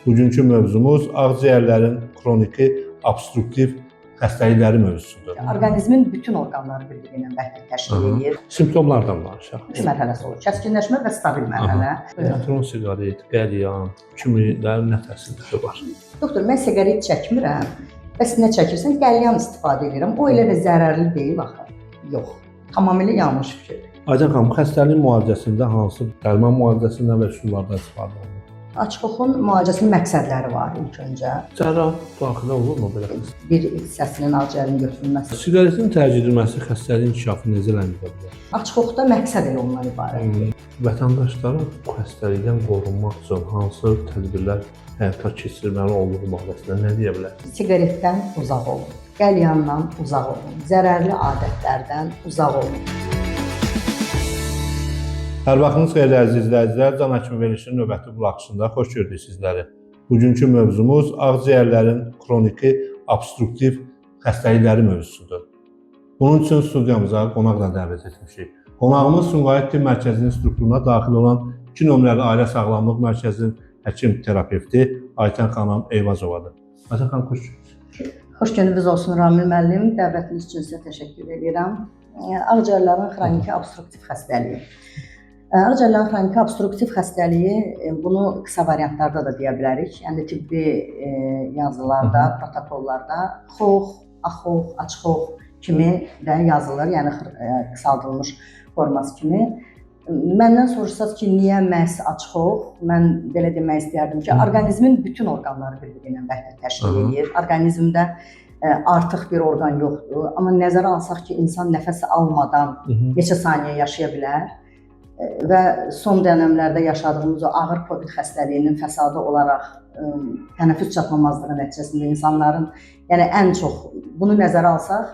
Bugünkü mövzumuz ağciyərlərin xroniki obstruktiv xəstəlikləri mövzusudur. Orqanizmin bütün orqanları bir-biri ilə vəhdət təşkil edir. Simptomlardan danışaq. Üç mərhələsi olur: kəskinləşmə və stabil mərhələ. Elektron siqaret, qəlyan kimilərin nə təsirləri var? Doktor, mən siqaret çəkmirəm. Bəs nə çəkirsən? Qəlyan istifadə edirəm. O elə də zərərli deyil axı. Yox. Tamamilə yanlış fikirdir. Aycan xanım, xəstəliyin müalicəsində hansı dərman müalicəsindən və üsullardan istifadə olunur? Açıqoxun müalicəsinin məqsədləri var ilk öncə. Cərrah daxilə olurmu belə xəstəlik? Bir hissəsinin ağciyərin götürülməsi. Siqaretin tərcih edilməsi xəstəliyin inkişafını necə ləngidə bilər? Açıqoxda məqsəd elə ondan ibarətdir. Vətəndaşların bu xəstəlikdən qorunmaq üçün hansı tədbirlər həyata keçirməli olduğu barəsində nə deyə bilərsiniz? Siqaretdən uzaq olun. Qəlyandan uzaq olun. Zərərli adətlərdən uzaq olun. Hər vaxtınız xeyir əziz izləyicilər. Can Həkimi verilişinin növbəti buraxılışında xoş gördük sizləri. Bugünkü mövzumuz ağciyərlərin xroniki obstruktiv xəstəlikləri mövzusudur. Bunun üçün studiyamıza qonaqla dəvət etmişik. Qonağımız Sumqayıt Tibb Mərkəzinin strukturuna daxil olan 2 nömrəli Ailə Sağlamlıq Mərkəzinin həkim terapevti Aytən xanım Eyvazovadır. Aytən xanım, xoş gördük. Xoş gününüz olsun Ramil müəllim. Dəvətiniz üçün sizə təşəkkür edirəm. Ağciyərlərin xroniki obstruktiv xəstəliyi. Ağciyərlərin xroniki obstruktiv xəstəliyi, bunu qısa variantlarda da deyə bilərik. Yəni tibbi yazılarda, protokollarda xox, axox, açxox kimi də yazılır, yəni qısaldılmış forması kimi. Məndən soruşsaz ki, niyə məhz açxox? Mən belə demək istəyərdim ki, orqanizmin bütün orqanları bir-biri ilə vəhdət təşkil edir. Orqanizmdə artıq bir orqan yoxdur. Amma nəzərə alsaq ki, insan nəfəs almadan neçə saniyə yaşaya bilər və son dönəmlərdə yaşadığımız o ağır COVID xəstəliyinin fəsadı olaraq tənəffüs çatmamazlığı nəticəsində insanların, yəni ən çox bunu nəzərə alsaq,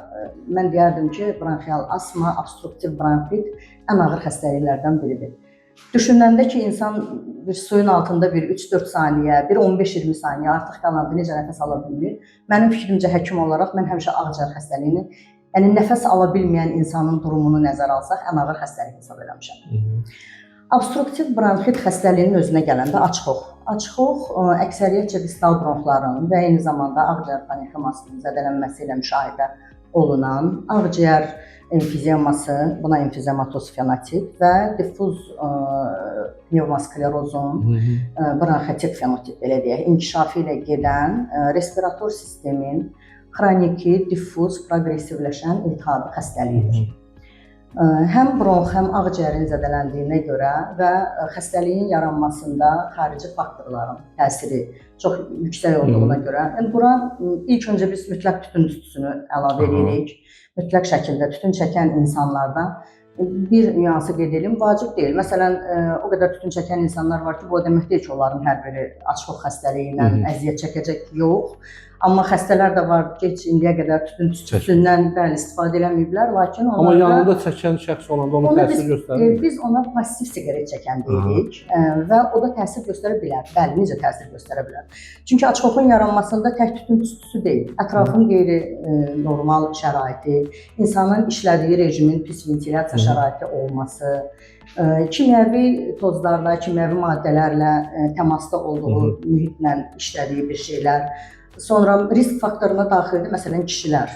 mən deyərdim ki, bronxial asma, obstruktiv bronxit ən ağır xəstəliklərdən biridir. Düşünəndə ki, insan bir suyun altında bir 3-4 saniyə, bir 15-20 saniyə artıq qalanda necə nəfəs ala bilmir. Mənim fikrimcə həkim olaraq mən həmişə ağciyər xəstəliyini, yəni nəfəs ala bilməyən insanın durumunu nəzərə alsaq, ən ağır xəstəlik hesab eləmişəm. Obstruktiv bronxit xəstəliyinin özünə gələndə açxox. Açxox əksəriyyətcə distal bronxların və eyni zamanda ağciyər parenximasının zədələnməsi ilə müşahidə olunan ağciyər emfizeması, buna emfizematoz fenotip və diffuz pnevmosklerozun bronxitik fenotip belə deyək, inkişafı ilə gedən respirator sistemin xroniki, diffuz, proqressivləşən iltihabi xəstəliyidir. Həm bronx, həm ağciyərin zədələndiyinə görə və xəstəliyin yaranmasında xarici faktorların təsiri çox yüksək olduğuna görə, yəni bura ilk öncə biz mütləq tütün tüstüsünü əlavə edirik. Mütləq şəkildə tütün çəkən insanlarda bir nüansı qeyd edim, vacib deyil. Məsələn, o qədər tütün çəkən insanlar var ki, bu o demək deyil ki, onların hər biri açlıq xəstəliyi ilə əziyyət çəkəcək, yox. Amma xəstələr də var ki, heç indiyə qədər tütün tüstüsündən bəli istifadə eləməyiblər, lakin Amma yanında çəkən şəxs olanda ona təsir göstərir. Biz ona passiv siqaret çəkən deyirik və o da təsir göstərə bilər. Bəli, necə təsir göstərə bilər? Çünki açıqoxun yaranmasında tək tütün tüstüsü deyil, ətrafın qeyri-normal şəraiti, insanın işlədiyi rejimin pis ventilyasiya şəraiti olması, kimyəvi tozlarla, kimyəvi maddələrlə təmasda olduğu mühitlə işlədiyi bir şeylər. Sonra risk faktoruna daxildir, məsələn, kişilər.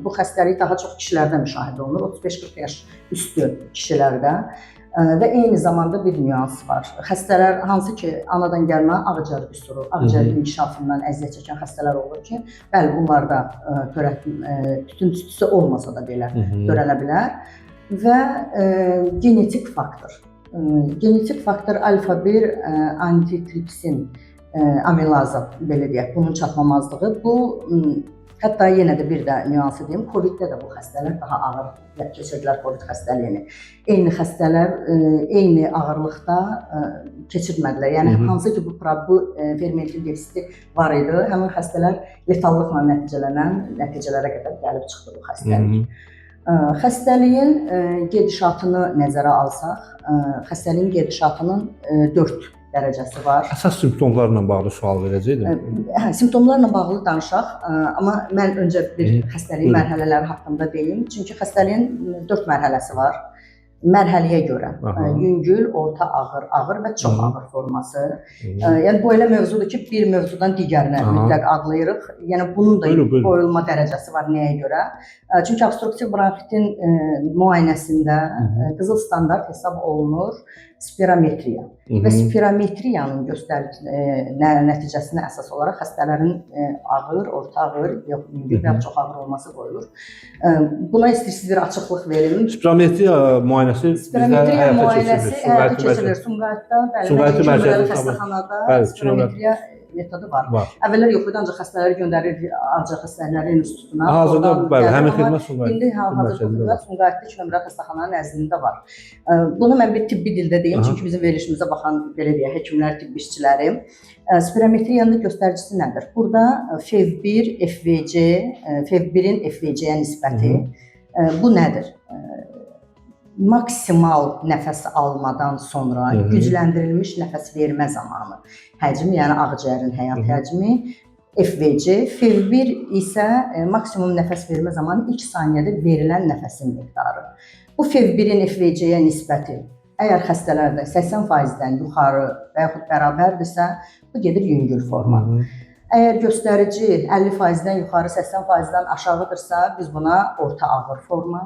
Bu xəstəlik daha çox kişilərdə müşahidə olunur, 35-40 yaş üstü kişilərdə. Və eyni zamanda bir nüans var. Xəstələr hansı ki, anadan gəlmə ağciyər qüsuru, ağciyər inkişafından əziyyət çəkən xəstələr olur ki, bəli, bunlarda tütün tüstüsü olmasa da belə törənə bilər. Və genetik faktor. Genetik faktor alfa-1 antitripsin amilaza, belə deyək, bunun çatmamazlığı. Bu, hətta yenə də bir də nüansı deyim, COVID-də də bu xəstələr daha ağır keçirdilər COVID xəstəliyini. Eyni xəstələr eyni ağırlıqda keçirmədilər. Yəni hansı ki, bu fermentin defisiti var idi, həmin xəstələr letallıqla nəticələnən nəticələrə qədər gəlib çıxdı bu xəstəlik. Xəstəliyin gedişatını nəzərə alsaq, xəstəliyin gedişatının 4 dərəcəsi var. Əsas simptomlarla bağlı sual verəcəkdim. Hə, simptomlarla bağlı danışaq, amma mən öncə bir xəstəliyin mərhələləri haqqında deyim. Çünki xəstəliyin 4 mərhələsi var. Mərhələyə görə yüngül, orta ağır, ağır və çox ağır forması. Yəni bu elə mövzudur ki, bir mövzudan digərinə mütləq adlayırıq. Yəni bunun da Buyurun, buyurun. qoyulma dərəcəsi var nəyə görə? Çünki obstruktiv bronxitin müayinəsində qızıl standart hesab olunur spirometriya. Və spirometriyanın nəticəsinə əsas olaraq xəstələrin ağır, orta ağır, yox yüngül və çox ağır olması qoyulur. Buna istəyirsiniz bir açıqlıq verim. Spirometriya müayinəsi bizdə Spirometriya həyata müayinəsi keçirilir. həyata keçirilir. Sumqayıtda, bəli, Sumqayıt iki nömrəli mərkəzi xəstəxanada Bəli, iki nömrəli. spirometriya metodu var. Var. Əvvəllər yox idi, ancaq xəstələri göndərirdik ağcaq xəstələri institutuna. Hazırda Oradan bəli, gəlir, həmin amma xidmət Sumqayıt İndi hal-hazırda mərkəzində xidmət var. Sumqayıtda 2 nömrəli xəstəxananın ərzində var. Bunu mən bir tibbi dildə deyim, çünki bizim verilişimizə baxan belə deyək, həkimlər, tibbi işçiləri. Spirometriyanın göstəricisi nədir? Burada FEV1, FVC, FEV1-in FVC-yə nisbəti. Bu nədir? Maksimal nəfəs almadan sonra gücləndirilmiş nəfəs vermə zamanı həcmi, yəni ağciyərin həyat həcmi FVC, FEV1 isə maksimum nəfəs vermə zamanı ilk saniyədə verilən nəfəsin miqdarı. Bu FEV1-in FVC-yə nisbəti əgər xəstələrdə 80%-dən yuxarı və yaxud bərabərdirsə, bu gedir yüngül forma. Əgər göstərici 50%-dən yuxarı, 80%-dən aşağıdırsa, biz buna orta ağır forma,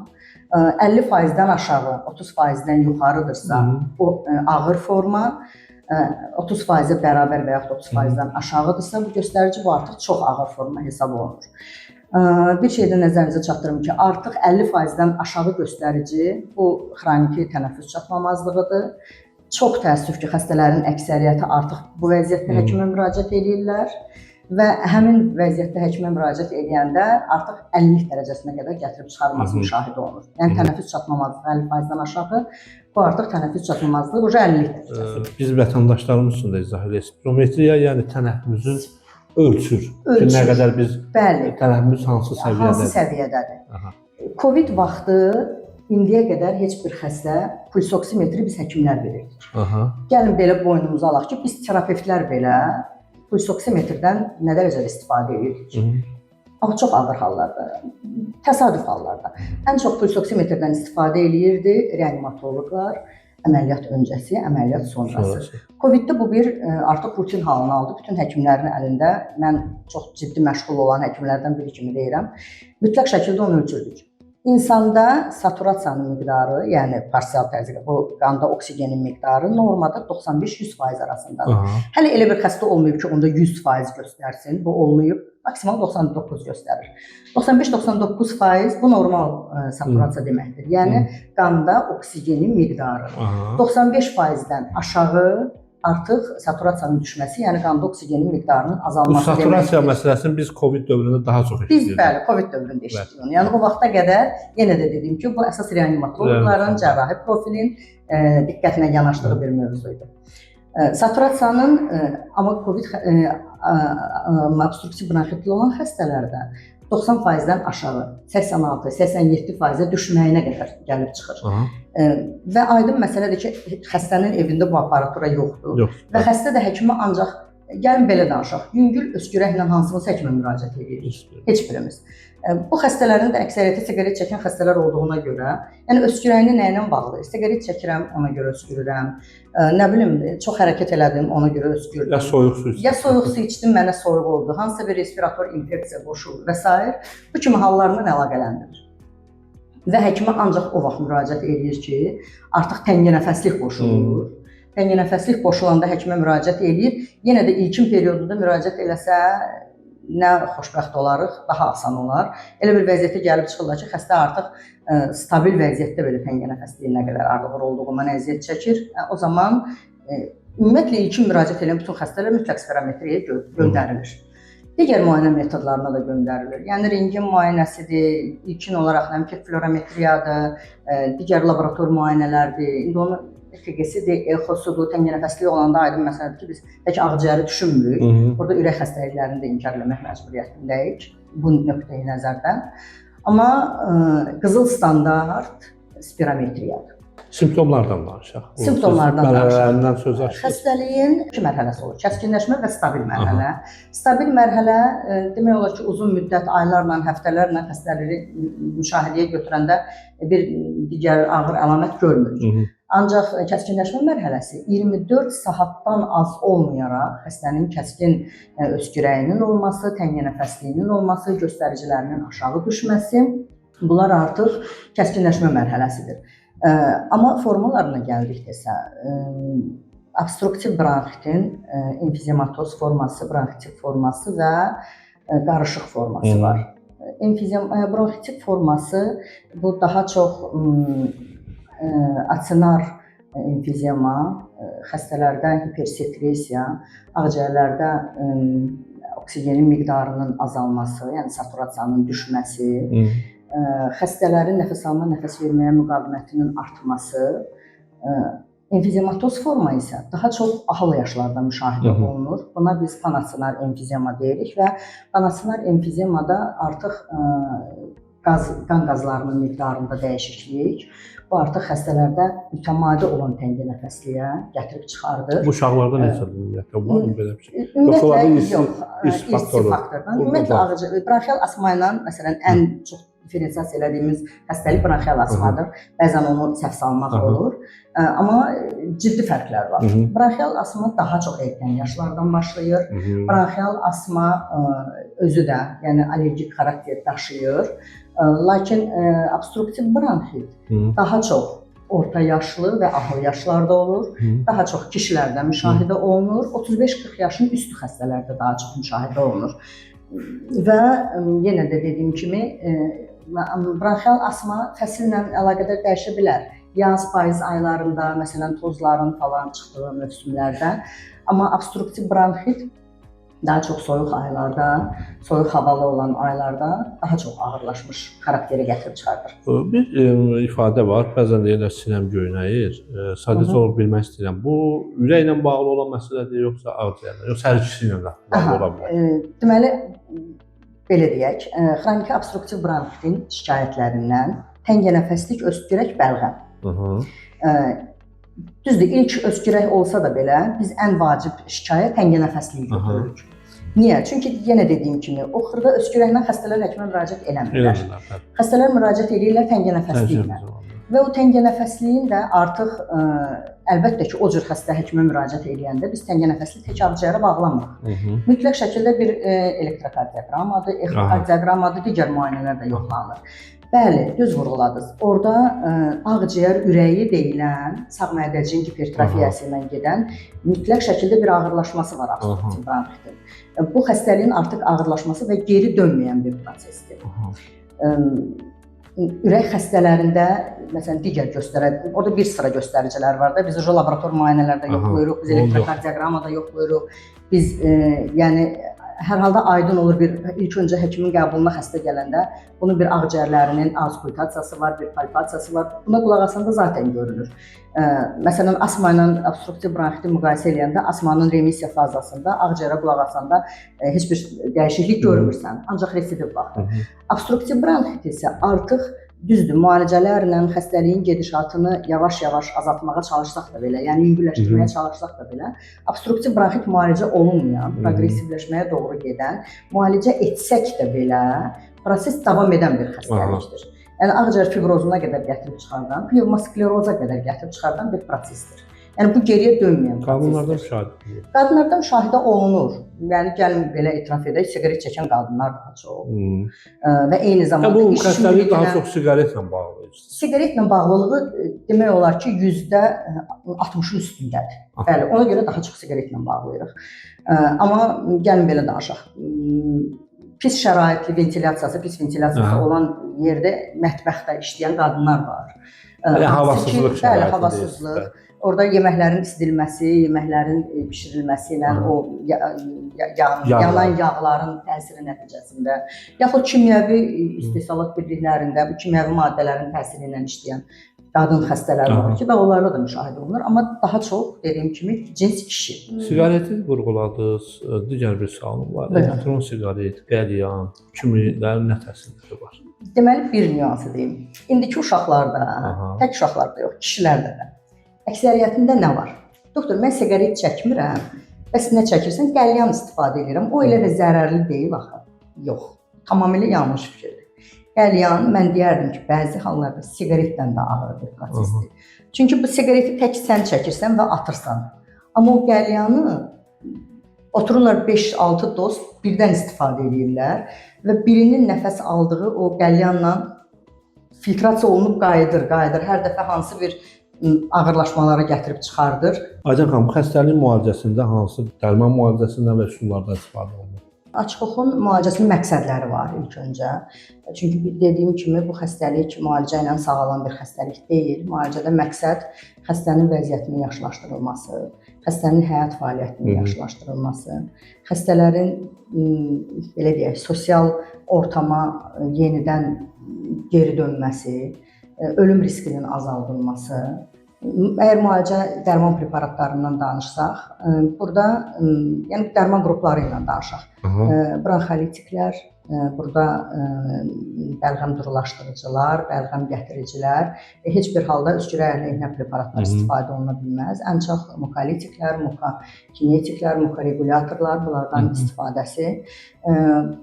50%-dən aşağı, 30%-dən yuxarıdırsa, bu ağır forma, 30%-ə bərabər və yaxud 30%-dən aşağıdırsa, bu göstərici bu artıq çox ağır forma hesab olunur. Bir şey də nəzərinizə çatdırım ki, artıq 50%-dən aşağı göstərici bu xroniki tənəffüs çatmamazlığıdır. Çox təəssüf ki, xəstələrin əksəriyyəti artıq bu vəziyyətdə həkimə müraciət eləyirlər və həmin vəziyyətdə həkimə müraciət eləyəndə artıq 50-lik dərəcəsinə qədər gətirib çıxarması müşahidə olunur. Yəni tənəffüs çatmamazlığı 50%-dən aşağı, bu artıq tənəffüs çatmamazlığı bu 50-lik dərəcəsi. Biz vətəndaşlarımız üçün də izah edək. Spirometriya yəni tənəffüsün ölçür. Ki, Ölçür. nə qədər biz tənəffüs hansı Hansı səviyyədədir? səviyyədədir? Covid vaxtı indiyə qədər heç bir xəstə pulsoksimetri biz həkimlər verirdik. Gəlin belə boynumuza alaq ki, biz terapevtlər belə pulsoksimetrdən nə dərəcədə istifadə edirdik? Amma çox ağır hallarda, təsadüf hallarda. Ən çox pulsoksimetrdən istifadə eləyirdi reanimatoloqlar, əməliyyat öncəsi, əməliyyat sonrası. Covid-də bu bir artıq rutin halını aldı. Bütün həkimlərin əlində, mən çox ciddi məşğul olan həkimlərdən biri kimi deyirəm, mütləq şəkildə onu ölçürdük. İnsanda saturasiyanın miqdarı, yəni parsial təzyiq, bu qanda oksigenin miqdarı normada 95-100% arasındadır. Hələ elə bir xəstə olmayıb ki, onda 100% göstərsin. Bu olmayıb. Maksimal 99 göstərir. 95-99% bu normal saturasiya deməkdir. Yəni qanda oksigenin miqdarı. 95%-dən aşağı artıq saturasiyanın düşməsi, yəni qanda oksigenin miqdarının Bu azalması saturasiya deməkdir. məsələsini biz Covid dövründə daha çox Biz eşidirdik. bəli, Covid dövründə eşitdik onu. Yəni o vaxta qədər yenə də dediyim kimi bu əsas reanimatoloqların, cərrahi profilin diqqətlə yanaşdığı bir mövzu idi. Saturasiyanın amma Covid obstruktiv bronxitli olan xəstələrdə 90%-dən aşağı, 86, 87%-ə düşməyinə qədər gəlib çıxır. Və aydın məsələdir ki, xəstənin evində bu aparatura yoxdur. Yox. Və xəstə də həkimə ancaq gəlin belə danışaq. Yüngül öskürəklə hansımız həkimə müraciət edirik? Heç birimiz. Bu xəstələrin də əksəriyyəti siqaret çəkən xəstələr olduğuna görə, yəni öskürəyini nə ilə bağlı? Siqaret çəkirəm, ona görə öskürürəm. Nə bilim, çox hərəkət elədim, ona görə öskürdüm. Ya soyuq su içdim. Ya soyuq su içdim, mənə soyuq oldu. Hansısa bir respirator infeksiya qoşuldu və sair. Bu kimi hallarla əlaqələndirir. Və həkimə ancaq o vaxt müraciət eləyir ki, artıq təngənəfəslik qoşulur. Təngənəfəslik qoşulanda həkimə müraciət eləyir. Yenə də ilkin periodunda müraciət eləsə nə xoşbəxt olarıq, daha asan olar. Elə bir vəziyyətə gəlib çıxırlar ki, xəstə artıq stabil vəziyyətdə belə təngənəfəsliyi nə qədər ağır olduğundan əziyyət çəkir. O zaman ümumiyyətlə ilkin müraciət edən bütün xəstələr mütləq spirometriyaya göndərilir. Digər müayinə metodlarına da göndərilir. Yəni rentgen müayinəsidir, ilkin olaraq fluorometriyadır, digər laborator müayinələrdir. İndi onu EKG-sidir, exosudur, təngənəfəslik olanda aydın məsələdir ki, biz tək ağciyəri düşünmürük. Burada ürək xəstəliklərini də inkar eləmək məcburiyyətindəyik bu nöqteyi nəzərdən. Amma qızıl standart spirometriyadır. Simptomlardan danışaq. Simptomlardan danışaq. Mərhələlərindən söz açdınız. Xəstəliyin iki mərhələsi olur: kəskinləşmə və stabil mərhələ. Aha. Stabil mərhələ demək olar ki, uzun müddət, aylarla, həftələrlə xəstələri müşahidəyə götürəndə bir digər ağır əlamət görmürük. Hı -hı. Ancaq kəskinləşmə mərhələsi 24 saatdan az olmayaraq xəstənin kəskin öskürəyinin olması, təngənəfəsliyinin olması, göstəricilərinin aşağı düşməsi, bunlar artıq kəskinləşmə mərhələsidir. Amma formalarına gəldikdə isə obstruktiv bronxitin emfizematoz forması, bronxitik forması və qarışıq forması var. Bronxitik forması bu daha çox atsinar emfizema, xəstələrdə hipersekresiya, ağciyərlərdə oksigenin miqdarının azalması, yəni saturasiyanın düşməsi, xəstələrin nəfəs alma, nəfəs verməyə müqavimətinin artması, emfizematoz forma isə daha çox ahıl yaşlarda müşahidə olunur. Buna biz panatsinar emfizema deyirik və panatsinar emfizemada artıq qan qazlarının miqdarında dəyişiklik, bu artıq xəstələrdə mütəmadi olan təngənəfəsliyə gətirib çıxardır. Bu uşaqlarda necədir ümumiyyətlə? Var mı belə bir şey? Ümumiyyətlə yox, irsi faktordan. Ümumiyyətlə bronxial asma ilə məsələn ən çox diferensiasiya elədiyimiz xəstəlik bronxial asmadır. Bəzən onu səhv salmaq olur. Amma ciddi fərqlər var. Bronxial asma daha çox erkən yaşlardan başlayır. Bronxial asma özü də, yəni allergik xarakter daşıyır. Lakin obstruktiv bronxit daha çox orta yaşlı və ahıl yaşlarda olur. Daha çox kişilərdə müşahidə olunur. 35-40 yaşın üstü xəstələrdə daha çox müşahidə olunur. Və yenə də dediyim kimi bronxial asma fəsillə əlaqədar dəyişə bilər. Yaz, payız aylarında, məsələn, tozların falan çıxdığı mövsümlərdə. Amma obstruktiv bronxit daha çox soyuq aylarda, soyuq havalı olan aylarda daha çox ağırlaşmış xarakteri gətirib çıxardır. Bir ifadə var, bəzən deyirlər sinəm göynəyir. Sadəcə olaraq bilmək istəyirəm, bu ürəklə bağlı olan məsələdir, yoxsa ağciyərlə, yoxsa hər ikisi ilə də bağlı ola bilər? Deməli, belə deyək, xroniki obstruktiv bronxitin şikayətlərindən təngənəfəslik, öskürək, bəlğəm. Düzdür, ilk öskürək olsa da belə biz ən vacib şikayət təngənəfəsliyi götürürük. Niyə? Çünki yenə dediyim kimi, o xırda öskürəklə xəstələr həkimə müraciət eləmirlər. Xəstələr müraciət eləyirlər təngənəfəsliklə. Və o təngənəfəsliyin də artıq əlbəttə ki, o cür xəstə həkimə müraciət eləyəndə biz təngənəfəslik tək ağciyərə bağlamırıq. Mütləq şəkildə bir elektrokardioqrammadır, exokardioqrammadır, digər müayinələr də yoxlanılır. Bəli, düz vurğuladınız. Orada ağciyər ürəyi deyilən sağ mədəciyin hipertrofiyası ilə gedən mütləq şəkildə bir ağırlaşması var obstruktiv bronxitin. Bu xəstəliyin artıq ağırlaşması və geri dönməyən bir prosesdir. Ürək xəstələrində məsələn digər orada bir sıra göstəricilər var da. Biz laborator müayinələrdə yoxlayırıq, biz elektrokardioqrammada yoxlayırıq. Biz yəni hər halda aydın olur bir ilk öncə həkimin qəbuluna xəstə gələndə bunun bir ağciyərlərinin auskultasiyası var, bir palpasiyası var. Buna qulaq asanda zaten görünür. Məsələn, asma ilə obstruktiv bronxiti müqayisə eləyəndə asmanın remissiya fazasında ağciyərə qulaq asanda heç bir dəyişiklik görmürsən, ancaq residiv vaxtı. Obstruktiv bronxit isə artıq düzdür, müalicələrlə xəstəliyin gedişatını yavaş-yavaş azaltmağa çalışsaq da belə, yəni yüngülləşdirməyə çalışsaq da belə, obstruktiv bronxit müalicə olunmayan, progressivləşməyə doğru gedən, müalicə etsək də belə, proses davam edən bir xəstəlikdir. Yəni ağciyər fibrozuna qədər gətirib çıxardan, pnevmoskleroza qədər gətirib çıxardan bir prosesdir. Yəni bu geriyə dönməyən prosesdir. Qadınlarda müşahidə olunur. Qadınlarda müşahidə olunur. Yəni gəlin belə etiraf edək, siqaret çəkən qadınlar daha çox. Və eyni zamanda bu xəstəlik daha çox siqaretlə bağlı. Siqaretlə bağlılığı demək olar ki, %60-ın üstündədir. Bəli, ona görə daha çox siqaretlə bağlayırıq. Amma gəlin belə danışaq. Pis şəraitli ventilyasiyası, pis ventilyasiyası olan yerdə mətbəxdə işləyən qadınlar var. Yəni havasızlıq şəraiti. Bəli, havasızlıq. Orada yeməklərin isidilməsi, yeməklərin bişirilməsi ilə o yanan yağların təsiri nəticəsində, yaxud kimyəvi istehsalat birliklərində bu kimyəvi maddələrin təsiri ilə işləyən qadın xəstələr var ki, və onlarda da müşahidə olunur. Amma daha çox, dediyim kimi, cins kişi. Siqareti vurğuladınız, digər bir sualım var. Elektron siqaret, qəlyan kimilərin nə təsirləri var? Deməli bir nüansı deyim. İndiki uşaqlarda, tək uşaqlarda yox, kişilərdə də əksəriyyətində nə var? Doktor, mən siqaret çəkmirəm. Bəs nə çəkirsən? Qəlyan istifadə edirəm. O elə də zərərli deyil axı. Yox, tamamilə yanlış fikirdir. Qəlyan, mən deyərdim ki, bəzi hallarda siqaretdən də ağır bir prosesdir. Çünki bu siqareti tək sən çəkirsən və atırsan. Amma o qəlyanı otururlar 5-6 dost birdən istifadə edirlər və birinin nəfəs aldığı o qəlyanla filtrasiya olunub qayıdır, qayıdır. Hər dəfə hansı bir ağırlaşmalara gətirib çıxardır. Aycan xanım, xəstəliyin müalicəsində hansı dərman müalicəsindən və üsullardan istifadə olunur? Açıqoxun müalicəsinin məqsədləri var ilk öncə. Çünki dediyim kimi bu xəstəlik müalicə ilə sağalan bir xəstəlik deyil. Müalicədə məqsəd xəstənin vəziyyətinin yaxşılaşdırılması, xəstənin həyat fəaliyyətinin yaxşılaşdırılması, xəstələrin belə deyək, sosial ortama yenidən geri dönməsi, ölüm riskinin azaldılması. Əgər müalicə dərman preparatlarından danışsaq, burada yəni dərman qrupları ilə danışaq. Bronxolitiklər, burada bəlğəm durulaşdırıcılar, bəlğəm gətiricilər, heç bir halda öskürək əleyhinə preparatlar istifadə oluna bilməz. Ən çox mukolitiklər, mukokinetiklər, mukorequlyatorlar, bunlardan istifadəsi.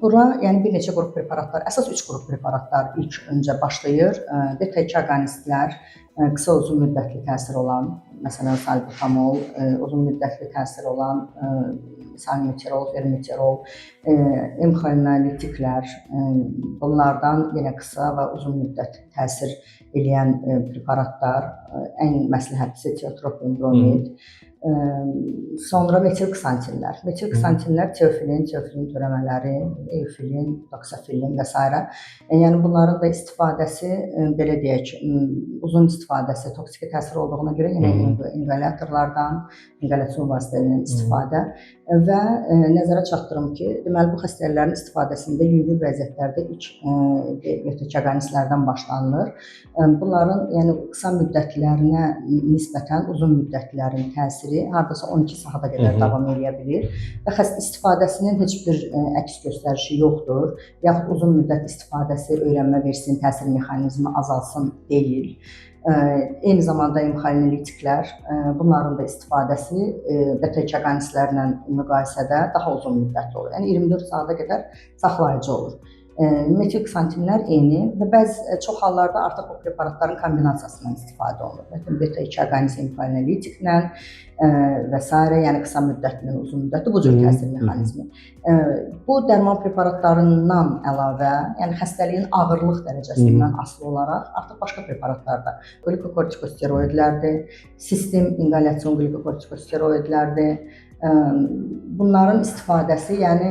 Bura yəni bir neçə qrup preparatlar, əsas 3 qrup preparatlar ilk öncə başlayır. Beta-2 agonistlər, qısa uzun müddətli təsir olan, məsələn salbutamol, uzun müddətli təsir olan salmeterol, vermeterol, M-xolinolitiklər, bunlardan yenə qısa və uzun müddət təsir eləyən preparatlar, ən məsləhətlisi tiotropium bromid. Sonra metilksantinlər. Metilksantinlər teofilin, teofilin törəmələri, eufilin, doksafilin və s. Yəni bunların da istifadəsi belə deyək, uzun istifadəsi toksiki təsir olduğuna görə yenə inhalyatorlardan, inhalyasiyon vasitələrindən istifadə və nəzərə çatdırım ki, deməli bu xəstəliklərin istifadəsində yüngül vəziyyətlərdə ilk beta-2 agonistlərdən başlanılır. Bunların yəni qısa müddətlərinə nisbətən uzun müddətlərin təsiri hardasa 12 saata qədər davam eləyə bilir və xəstə istifadəsinin heç bir əks göstərişi yoxdur. Yaxud uzun müddət istifadəsi öyrənmə versin, təsir mexanizmi azalsın deyil. Eyni zamanda M-xolinolitiklər, bunların da istifadəsi beta-2 agonistlərlə müqayisədə daha uzun müddətli olur. Yəni 24 saata qədər saxlayıcı olur. Metilksantinlər eyni və bəzi çox hallarda artıq bu preparatların kombinasiyasından istifadə olunur. Məsələn, beta-2 agonist M-xolinolitiklə və s. yəni qısa müddətli, uzun müddətli bu cür təsir mexanizmi. Bu dərman preparatlarından əlavə, yəni xəstəliyin ağırlıq dərəcəsindən asılı olaraq artıq başqa preparatlar da qlikokortikosteroidlərdir, sistem inhalyasiyon qlikokortikosteroidlərdir. Bunların istifadəsi, yəni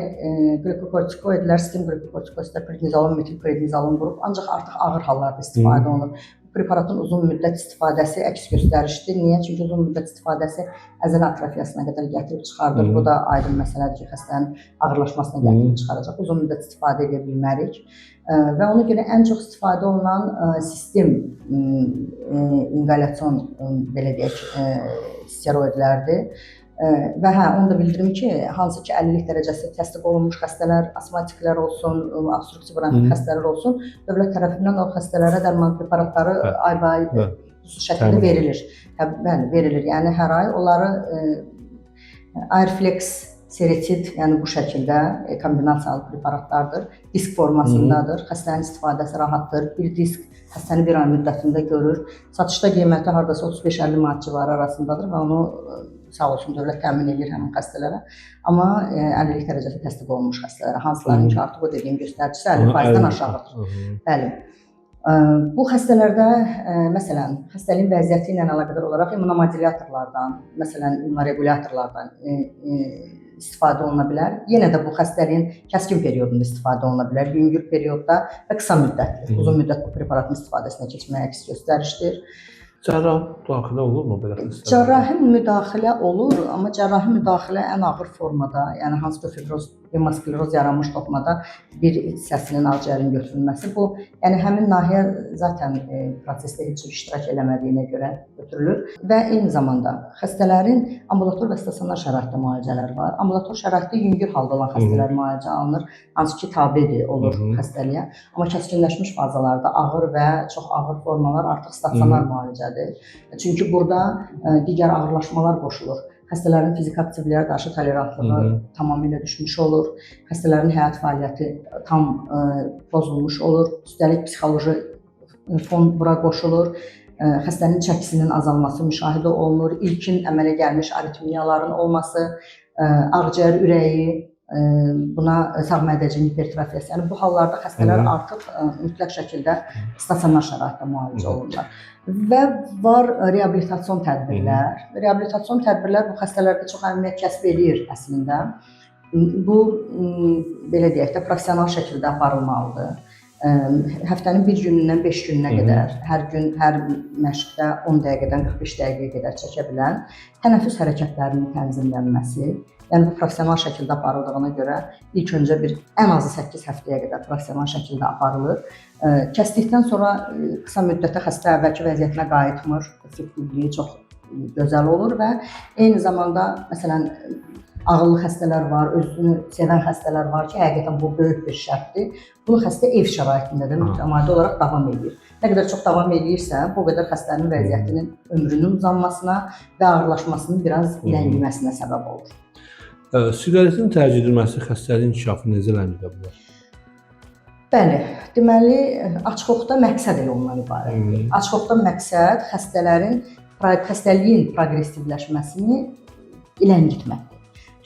qlikokortikoidlər, sistem qlikokortikoidlər, prednizolon, metilprednizolon qrup ancaq artıq ağır hallarda istifadə olunur. Bu preparatın uzun müddət istifadəsi əks göstərişdir. Niyə? Çünki uzun müddət istifadəsi əzələ atrofiyasına qədər gətirib çıxardır. Bu da aydın məsələdir ki, xəstənin ağırlaşmasına gətirib çıxaracaq. Uzun müddət istifadə edə bilmərik. Və ona görə ən çox istifadə olunan sistem inhalyasiyon belə deyək, steroidlərdir. Və hə, onu da bildirim ki, hansı ki əlillik dərəcəsi təsdiq olunmuş xəstələr, astmatiklər olsun, obstruktiv bronxit xəstələr olsun, dövlət tərəfindən o xəstələrə dərman preparatları aybaay şəkildə verilir. Bəli, verilir. Yəni hər ay onları Airflex, Seretid, yəni bu şəkildə kombinasiyalı preparatlardır. Disk formasındadır. Xəstənin istifadəsi rahatdır. Bir disk xəstəni bir ay müddətində görür. Satışda qiyməti hardasa 35-50 manat civarı arasındadır və onu sağ olsun dövlət təmin edir həmin xəstələrə. Amma əlillik dərəcəsi təsdiq olunmuş xəstələrə, hansıların ki artıq o dediyim göstəricisi 50%-dən aşağıdır. Bəli. Bu xəstələrdə məsələn, xəstəliyin vəziyyəti ilə əlaqədar olaraq immunomodulyatorlardan, məsələn, immunorequlyatorlardan istifadə oluna bilər. Yenə də bu xəstəliyin kəskin periodunda istifadə oluna bilər, yüngül periodda və qısa müddətli. Uzun müddət bu preparatın istifadəsinə keçmək əks göstərişdir. Cərrahi müdaxilə olurmu belə xəstələrdə? Cərrahi müdaxilə olur, amma cərrahi müdaxilə ən ağır formada, yəni hansı ki fibroz Hemoskleroz yaranmış toxumada bir hissəsinin ağciyərin götürülməsi. Bu, yəni həmin nahiyə zaten prosesdə heç cür iştirak eləmədiyinə görə götürülür və eyni zamanda xəstələrin ambulator və stasionar şəraitdə müalicələri var. Ambulator şəraitdə yüngül halda olan xəstələr müalicə alınır, hansı ki tabedir olur xəstəliyə. Amma kəskinləşmiş fazalarda ağır və çox ağır formalar artıq stasionar müalicədir. Çünki burada digər ağırlaşmalar qoşulur. Xəstələrin fiziki aktivliyə qarşı tolerantlığı tamamilə düşmüş olur. Xəstələrin həyat fəaliyyəti tam pozulmuş olur. Üstəlik psixoloji fon bura qoşulur. Xəstənin çəkisinin azalması müşahidə olunur. İlkin əmələ gəlmiş aritmiyaların olması, ağciyər ürəyi, buna sağ mədəciyin hipertrofiyası. Yəni bu hallarda xəstələr artıq mütləq şəkildə stasionar şəraitdə müalicə olunurlar. Və var reabilitasion tədbirlər. Reabilitasion tədbirlər bu xəstələrdə çox əhəmiyyət kəsb eləyir əslində. Bu belə deyək də professional şəkildə aparılmalıdır. Həftənin bir günündən 5 gününə qədər, hər gün, hər məşqdə 10 dəqiqədən 45 dəqiqəyə qədər çəkə bilən tənəffüs hərəkətlərinin tənzimlənməsi, yəni bu professional şəkildə aparıldığına görə ilk öncə bir ən azı 8 həftəyə qədər professional şəkildə aparılır. Kəsdikdən sonra qısa müddətə xəstə əvvəlki vəziyyətinə qayıtmır, effektivliyi çox gözəl olur və eyni zamanda məsələn ağıllı xəstələr var, özünü sevən xəstələr var ki, həqiqətən bu böyük bir şərtdir. Bunu xəstə ev şəraitində də mütəmadi olaraq davam eləyir. Nə qədər çox davam eləyirsə, bu qədər xəstənin vəziyyətinin ömrünün uzanmasına və ağırlaşmasının biraz ləngiməsinə səbəb olur. Siqaretin tərcih edilməsi xəstəliyin inkişafını necə ləngidə bilər? Bəli, deməli açıqoxda məqsəd elə ondan ibarətdir. Açıqoxda məqsəd xəstələrin xəstəliyin proqressivləşməsini ləngitməkdir.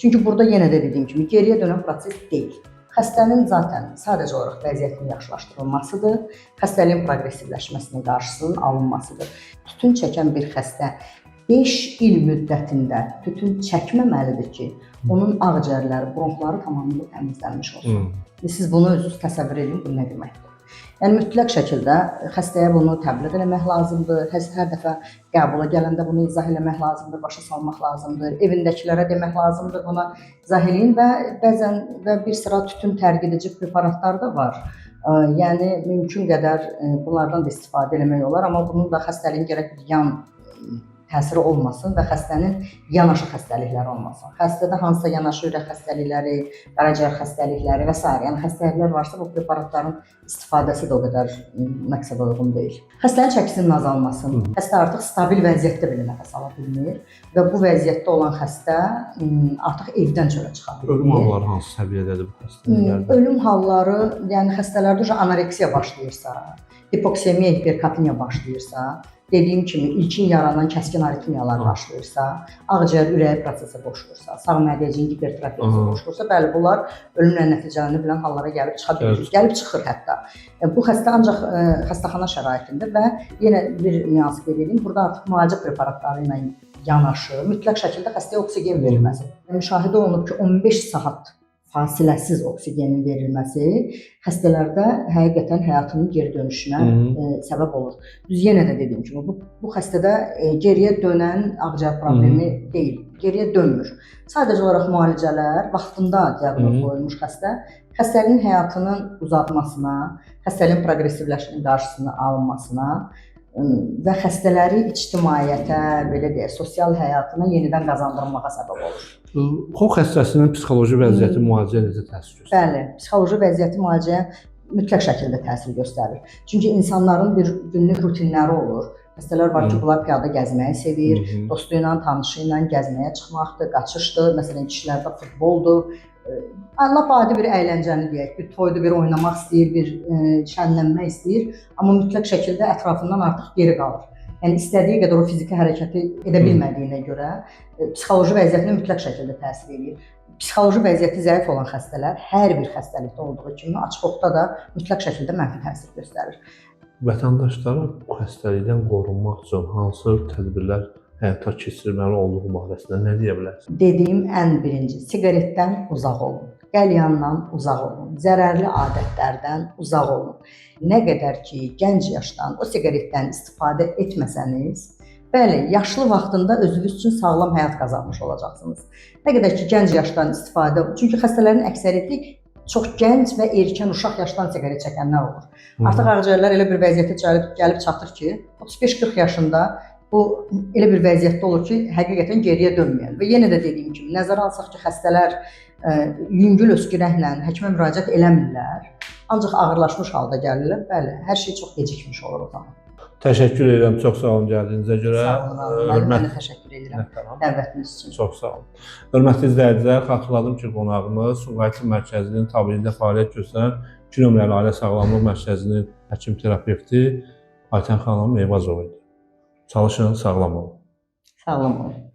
Çünki burada yenə də dediyim kimi geriyə dönən proses deyil. Xəstənin zaten sadəcə olaraq vəziyyətinin yaxşılaşdırılmasıdır, xəstəliyin proqressivləşməsinin qarşısının alınmasıdır. Tütün çəkən bir xəstə 5 il müddətində tütün çəkməməlidir ki, onun ağciyərləri, bronxları tamamilə təmizlənmiş olsun. Siz bunu özünüz təsəvvür edin, bu nə deməkdir? Yəni mütləq şəkildə xəstəyə bunu təbliğ eləmək lazımdır. Hər dəfə qəbula gələndə bunu izah eləmək lazımdır, başa salmaq lazımdır. Evindəkilərə demək lazımdır, buna izah eləyin və bəzən və bir sıra tütün tərk edici preparatlar da var. Yəni mümkün qədər bunlardan da istifadə eləmək olar, amma bunun da xəstəliyin gərək bir yan təsiri olmasın və xəstənin yanaşı xəstəlikləri olmasın. Xəstədə hansısa yanaşı ürək xəstəlikləri, qaraciyər xəstəlikləri və sair, yəni xəstəliklər varsa bu preparatların istifadəsi də o qədər məqsədə uyğun deyil. Xəstənin çəkisinin azalması, xəstə artıq stabil vəziyyətdə belə nəfəs ala bilmir və bu vəziyyətdə olan xəstə artıq evdən çölə çıxa bilmir. Ölüm halları hansı səviyyədədir bu xəstəliklərdə? Ölüm halları, yəni xəstələrdə anoreksiya başlayırsa, hipoksemiya, hiperkapniya başlayırsa, dediyim kimi ilkin yaranan kəskin aritmiyalar başlayırsa, ağciyər ürəyi prosesə qoşulursa, sağ mədəciyin hipertrofiyası qoşulursa, bəli, bunlar ölümlə nəticələnə bilən hallara gəlib çıxa bilir. Evet. Gəlib çıxır hətta. Bu xəstə ancaq xəstəxana şəraitində və yenə bir nüans qeyd edeyim, burada artıq müalicə preparatları ilə yanaşı mütləq şəkildə xəstəyə oksigen verilməsi. Müşahidə olunub ki, 15 saat fasiləsiz oksigenin verilməsi xəstələrdə həqiqətən həyatının geri dönüşünə səbəb olur. Düz yenə də dediyim kimi bu xəstədə geriyə dönən ağciyər problemi deyil, geriyə dönmür. Sadəcə olaraq müalicələr vaxtında diaqnoz qoyulmuş xəstə xəstəliyin həyatının uzatmasına, xəstəliyin proqressivləşməsinin qarşısını alınmasına və xəstələri ictimaiyyətə, belə deyək, sosial həyatına yenidən qazandırmağa səbəb olur. Xov xəstəsinin psixoloji vəziyyəti müalicəyə necə təsir göstərir? Bəli, psixoloji vəziyyəti müalicəyə mütləq şəkildə təsir göstərir. Çünki insanların bir günlük rutinləri olur. Xəstələr var ki, bunlar piyada gəzməyi sevir, dostu ilə, tanışı ilə gəzməyə çıxmaqdır, qaçışdır, məsələn, kişilərdə futboldur. Lap adi bir əyləncəni deyək, bir toydur, bir oynamaq istəyir, bir şənlənmək istəyir, amma mütləq şəkildə ətrafından artıq geri qalır. Yəni istədiyi qədər o fiziki hərəkəti edə bilmədiyinə görə psixoloji vəziyyətinə mütləq şəkildə təsir eləyir. Psixoloji vəziyyəti zəif olan xəstələr hər bir xəstəlikdə olduğu kimi açıqoxda da mütləq şəkildə mənfi təsir göstərir. Vətəndaşlara bu xəstəlikdən qorunmaq üçün hansı tədbirlər həyata keçirməli olduğu barəsində nə deyə bilərsiniz? Dediyim ən birinci, siqaretdən uzaq olun, qəlyandan uzaq olun, zərərli adətlərdən uzaq olun. Nə qədər ki, gənc yaşdan o siqaretdən istifadə etməsəniz, Bəli, yaşlı vaxtında özünüz üçün sağlam həyat qazanmış olacaqsınız. Nə qədər ki gənc yaşdan istifadə, çünki xəstələrin əksəriyyəti çox gənc və erkən uşaq yaşdan siqaret çəkənlər olur. Artıq ağciyərlər elə bir vəziyyətə gəlib çatır ki, 35-40 yaşında bu elə bir vəziyyətdə olur ki, həqiqətən geriyə dönməyən. Və yenə də dediyim kimi, nəzərə alsaq ki, xəstələr yüngül öskürəklə həkimə müraciət eləmirlər, ancaq ağırlaşmış halda gəlirlər. Bəli, hər şey çox gecikmiş olur o zaman. Təşəkkür edirəm, çox sağ olun gəldiyinizə görə. Sağ olun, Ramin müəllim, Hörmət mən də təşəkkür edirəm dəvətiniz üçün. Çox sağ olun. Hörmətli izləyicilər, xatırladım ki, qonağımız Sumqayıt Tibb Mərkəzinin tabeliyində fəaliyyət göstərən 2 nömrəli Ailə Sağlamlıq Mərkəzinin həkim terapevti Aytən xanım Eyvazova idi. Çalışın, sağlam olun. Sağlam olun.